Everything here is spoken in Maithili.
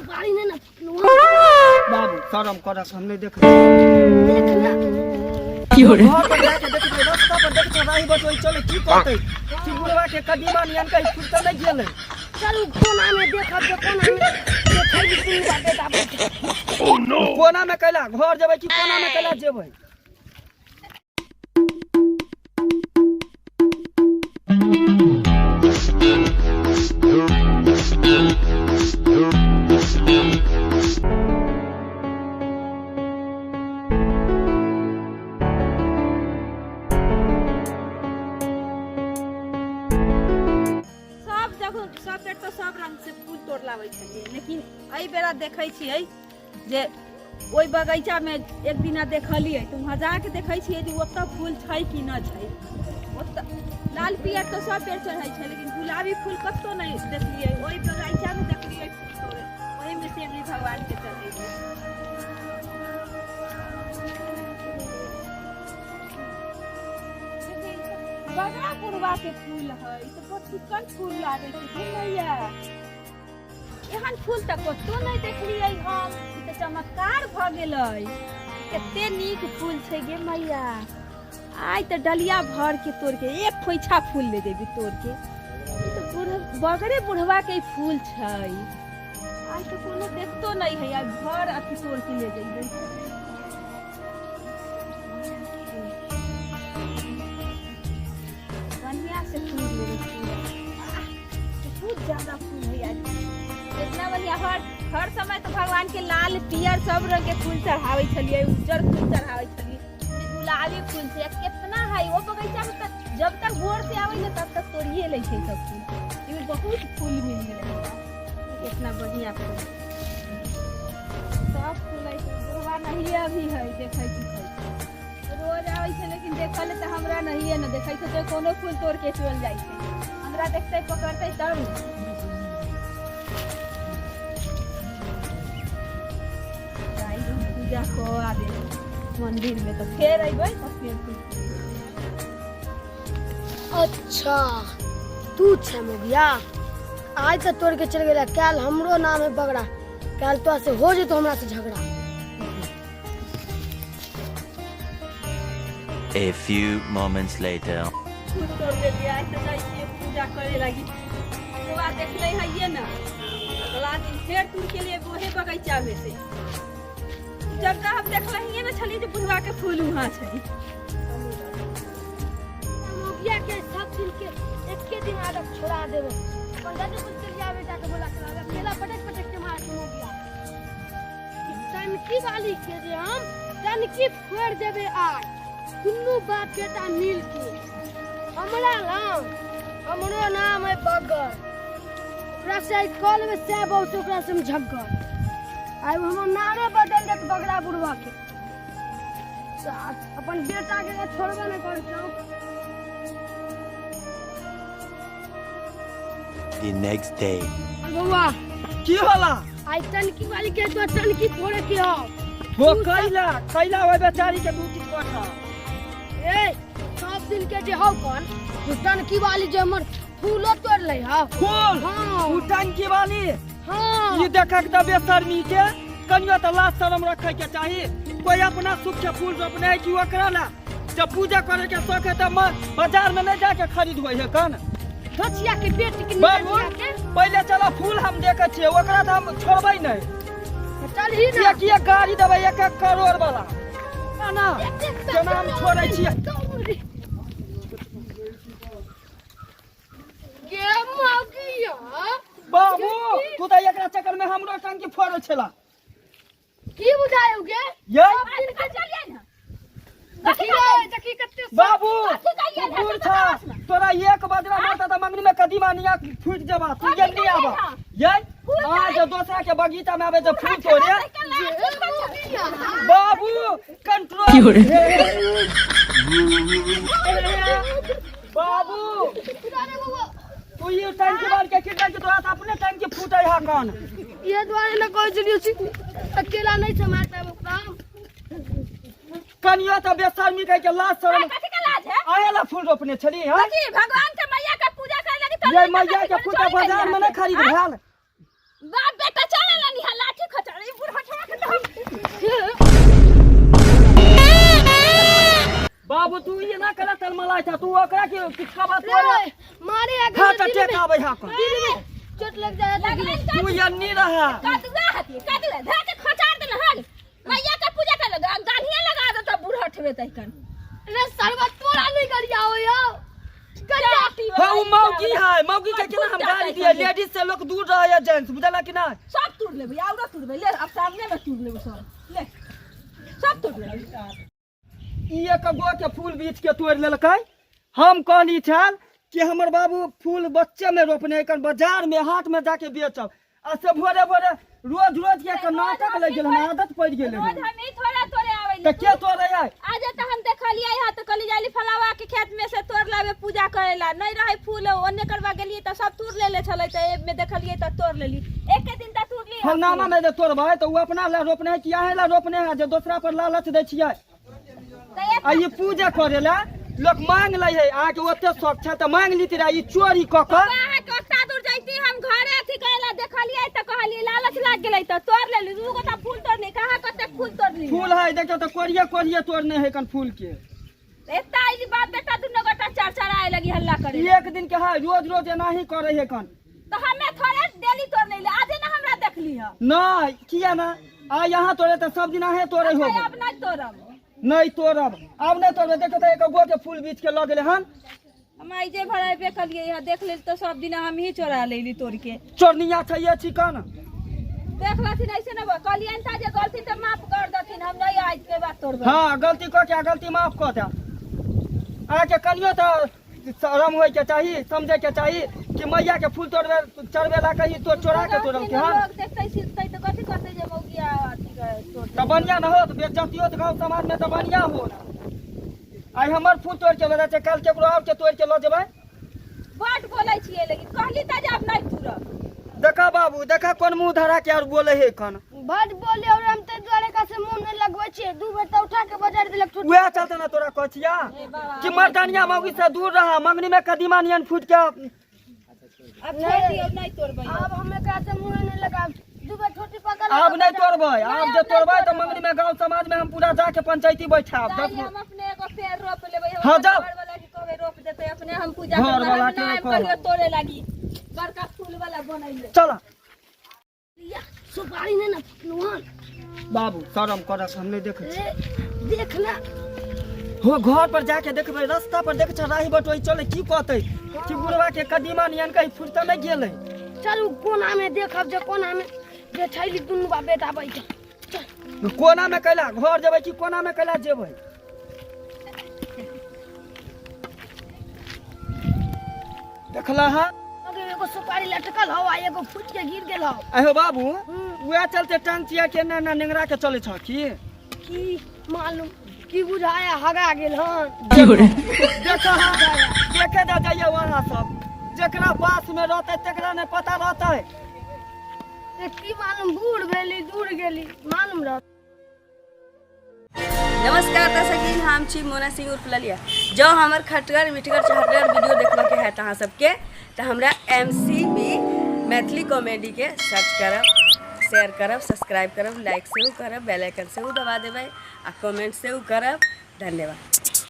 गाड़ी नहीं ना फुटलो। बाबू शरम करस, हम नहीं देख। देख ना। घर पर जाके देखबै, रास्ता पर देखै राही बटोही चले की कहतै कि बुढ़वा के कदीमा नियन कहीं फुटते नहीं गेलै। चलू कोना में देखब जे कोना में देखै जे दुनू बाप बेटा बैठल। कोना में कैला घर जेबै कि कोना में कैला जेबै? सब जगह सब बेर तऽ सब रंग से फूल तोड़ लाबै छलियै, लेकिन एहि बेरा देखै छियै जे ओहि बगीचामे एक दिना देखलियै तऽ वहाँ जाके देखै छियै जे ओतऽ फूल छै कि नहि छै। ओतऽ लाल पियर तऽ सब बेर चढ़ै छै, लेकिन गुलाबी फूल कतौ नहि देखलियै। ओहि बगीचामे देखलियै फूल तोड़े, ओहिमे से भगवानके चढ़ै छै। बगड़ा बुढ़वा के फूल है ई तऽ बड़ चिकन फूल लागै छै घुमैया। एहन फूल तऽ कतौ नहि देखलियै हम, ई तऽ चमत्कार भऽ गेलै। कते नीक फूल छै गे मैया। आइ तऽ डलिया भर के तोड़ के एक खोइछा फूल ले जेबी तोड़ के। ई तऽ बुढ़ बगरे बुढ़वा के ई फूल छै। आइ तऽ कोनो देखतो नहि है, आइ भर अथी तोड़ के ले जइबै। बढ़िया से फूल लेबै फूल। आह, बहुत ज्यादा फूल है आज, इतना बढ़िया। हर हर समय तो भगवान के लाल पियर सब रंग के फूल चढ़ावे छलियै, उज्जर फूल चढ़ावे छलियै। ई गुलाबी फूल छै कितना है वो बगीचा में, तऽ जब तक भोर से आवे ने तब तक तोड़िए लै छै सब फूल। एहिमे बहुत फूल मिल गेलै हमरा, इतना बढ़िया फूल सब फूल है। बुढ़वा नहीं अभी है, देखै छी रोज आबै छै, लेकिन देखल तऽ हमरा नहिए ने देखै छै तऽ कोनो फूल तोड़ के चल जाइ छै। हमरा देखतै पकड़तै तब ने। जाइ हम पूजा कऽ आबे मंदिर में तऽ फेर अयबै तऽ फेर फूल। अच्छा तू छै मोगिया, आइ तऽ तोड़ के चल गेला, काल्हि हमरो नाम है बगड़ा, काल्हि तोरा से हो जेतो हमरा से झगड़ा। A few moments later. फूल तोड़ लेलियै, आइ तऽ जाइ छियै पूजा करे लागी। बौआ देखले हइये ना, अगला दिन फेर तोड़ के लिए ओहे बगीचा में से। जब तक हम देखले हिये ना छलियै जे बुढ़वा के फूल वहाँ छै। मोगिया के सब दिन के एके दिन आदत छोड़ा देबे। अपन दादी कुछ के लिया बेटा के बोला के लाबे, केला पटक पटक के मार के मोगिया। टनकी वाली के जे हम टनकी फोड़ देबे आज, दुनू बाप बेटा मिल के। हमरा नाम, हमरो नाम है बग्गर, ओकरा से आइ कल में से बहुत ओकरा से हम झग्गर। आइ हमर नामे बदल देत बगड़ा बुढ़वा के। अपन बेटा के छोड़बे नहीं करै छौ। The next day. बौआ की होला? आइ टनकी वाली के तो टनकी फोड़े के हो। वो कैला कैला ओइ बेचारी के दू तीन कट्ठा। ए सब दिन के जे हौ कन तू टनकी वाली जे हमर फूलो तोड़ ले हौ। फूल? हाँ। उ टंकी वाली? हाँ। ई देखक त बेशर्मी के कनियो त लाज शरम रखे के चाही। कोई अपना सुख के फूल रोपने है कि ओकरा ला? जब पूजा करे के शौक है त बाजार में नहीं जाके खरीदबै है कन। धचिया के बेटी के बाबू, निकल के पहिले चलो फूल हम देखे छियै, ओकरा त हम छोड़बै नहीं। चल ही ना। एक एक गाड़ी देबै 1-1 करोड़ वाला। ना ना केना हम छोड़ै छियै। गे मगिया। बाबू तू त एकरा चक्कर में हमरो टंकी फोड़ै छला। की बुझायो गे? ये चलिए ना। देखी रे, देखी कते बाबू तू दूर छा, तोरा एक बजरा मारता त मंगनी में कदीमा निया फूट जबा, तू ये नहीं आबा। ये आ जो दोसरा के बगीचा में आबे जो फूल तोड़े। बाबू कंट्रोल। बाबू तू ये टंकी बार के कितना के तोरा त अपने टंकी फूटे हा कौन। ये दुआरे न कहै छलियो छी अकेला नहीं समाता ओकरा। कनियो त बेशर्मी कह के लाज शरम। कथी के लाज है? आए ला फूल रोपने छली हां? कथी भगवान के मैया के पूजा करे लगी? ये मैया के फूल त बाजार में नहीं खरीद भेल। बाप बेटा चले ला निहला। मलाई था तू ओकरा के किछ खबर तोरे रे, मारे आगे हाँ में तो दिल टेक में आबै हा कन। दिल में चोट लग जाए तो गिरे। तू यन्नी रहा कदुआ हती कदुआ धर के खोचार देना हन मैया के पूजा कर लगा गानिया लगा दे त बुढ़ठ में तइकन रे सरवा तोरा नहीं गरिया हो यो गरिया हाँ उ मौगी है मौगी के केना हम गाली दिए लेडीज से लोग दूर रहे है जेंट्स बुझला कि ना सब तोड़ लेबै औरो तोड़बै ले अब सामने में तोड़ लेबै सब ले सब तोड़ लेबै ई एक गो के फूल बीछ के तोड़ि लेलकै। हम कहली छल कि हमर बाबू फूल बच्चे में रोपने कन बाजार में हाट में जाके बेचब आ से भोरे भोरे रोज रोज के एकर नाटक लागि गेल हन, आदत पड़ि गेलै रोज हन। हम ही थोड़ा तोड़े आबै तऽ के तोड़ै है? आज तऽ हम देखलियै हँ तऽ कहली जाली फलावा के खेत में से तोड़ लाबे पूजा करे ला नहीं रहे फूल ओने करवा गेलियै तऽ सब तोड़ लेले छलै तऽ एमे देखलियै तऽ तोड़ लेली एके दिन तऽ तोड़ली फलनामा में जे तोड़बै तऽ ओ अपना ला रोपने है कि अहें ला रोपने है जे दोसरा पर लालच दै छियै आ ई पूजा करे ला लोक मांग लै है अहाँके ओते शौक छै तऽ मांग लीती रहे ई चोरी कऽ कऽ अहाँके ओता दूर जैती हम घरे अथी करे ला देखलियै तऽ कहलियै लालच लाग गेलै तऽ तोड़ लेली दू गोटा फूल तोड़ली कहाँ कते फूल तोड़ली फूल है देखियौ तऽ कोरिये कोरिये तोड़ने है कन फूल के एता आइली बाप बेटा दुनू गोटा चार चार आए लगी हल्ला करे ई एक दिन के है रोज रोज एनाही करे है कन तऽ हमे थोड़े डेली तोड़ लेली आजे ना हमरा देखली ह नहीं किया ना आ यहाँ तोड़े तऽ सब दिन अहें तोड़े हो अब नहीं तोड़ब नहीं तोड़ब आब नहीं तोड़बै देखो तऽ एक गो के फूल बीछ के लऽ गेलै हन हम आई जे भराबे कलिए यहाँ देख लेल तो सब दिन हम ही चोरा लेली तोड़ के चोरनिया छै ये चिकन देख लथिन ऐसे ना कहलियन था जे गलती तो माफ कर दथिन हम नहीं आज के बाद तोड़बै हाँ गलती कऽ के आ गलती माफ कऽ दे अहाँके कनियो तऽ शरम होय के चाही समझे के चाही कि मैया के फूल तोड़बे चढ़बे ला कहीं तो चोरा के तोड़ल के हन लोग देखते सिखते तो कथी कहते जे मौगिया अथी के तोड़ तऽ बढ़िया न होत बेइज्जती होत गाँव समाज में तऽ बढ़िया होत आइ हमर फूल तोड़ के लऽ जाइ छै काल्हि केकरो आओर के तोड़ के लऽ जेबै बड बोलै छियै लेकिन कहली तऽ जे आब नहि तुरब देखा बाबू देखा कोन मुंह धरा के और बोले हे कन बड बोले और हम ते दुआरे का से मुंह नहीं लगबै छियै दू बेर तऽ उठा के बजार देलक ठुठ वएह चलते ना तोरा कहै छिया कि मर्दानिया मौगी से दूर रहा मंगनी में कदीमा नियन फूट के अब छोड़ दियौ नहि तोड़बै आब हम एकरा से मुंह नहीं लगाब दू बेर ठोटी पकड़ आब नहीं तोड़बै आब जे तोड़बै तऽ मंगनी में गांव समाज में हम पूरा जाके पंचायती बैठाब दाइ, देखू हम अपने एगो पेड़ रोप लेबै हम हाँ, अपन जाओ। घर वाला के कहबै रोप देतै अपने हम पूजा घर करबै वाला हम के नहि कहब। कहियो तोड़े लागी बड़का फूल वाला बनैले चल या सुपारी नहीं ना पकड़ुहन बाबू शरम करत हम नहीं देखै छी ए देख ना हो घर पर जाके देखबै रास्ता पर देख राही बटोही चले की कहतै कि बुढ़वा के कदीमा नियन कहीं फुर्त नहीं गेलै चलू कोना में देखब जे कोना में जे छैली दुनू बाप बेटा बैठल चल कोना में कैला घर जेबै कि कोना में कैला जेबै देखला हा अगे एगो सुपारी लटकल हौ आ एगो फूट के गिर गेल हौ अहो बाबू वएह चलते टांग चिया के ना ना नेंगरा के चले छ की की मालूम की बुझाया हगा गेल हन देखा हा देखे जा जाइए वहाँ सब जेकरा पास में रहते तेकरा नहीं पता रहते ए, की मालूम बूढ़ भेली दूर गेली मालूम रह नमस्कार दर्शकजी हम छी मोना सिंह उर्फ ललिया जँ हमर खटगर मिठगर चहटगर वीडियो देखबऽके हैत अहाँ सबके तऽ हमरा एम सी बी मैथिली कॉमेडीके सर्च करब शेयर करब सब्सक्राइब करब लाइक सेहो करब बेल आइकन सेहो दबा देबै आ कमेंट सेहो करब धन्यवाद।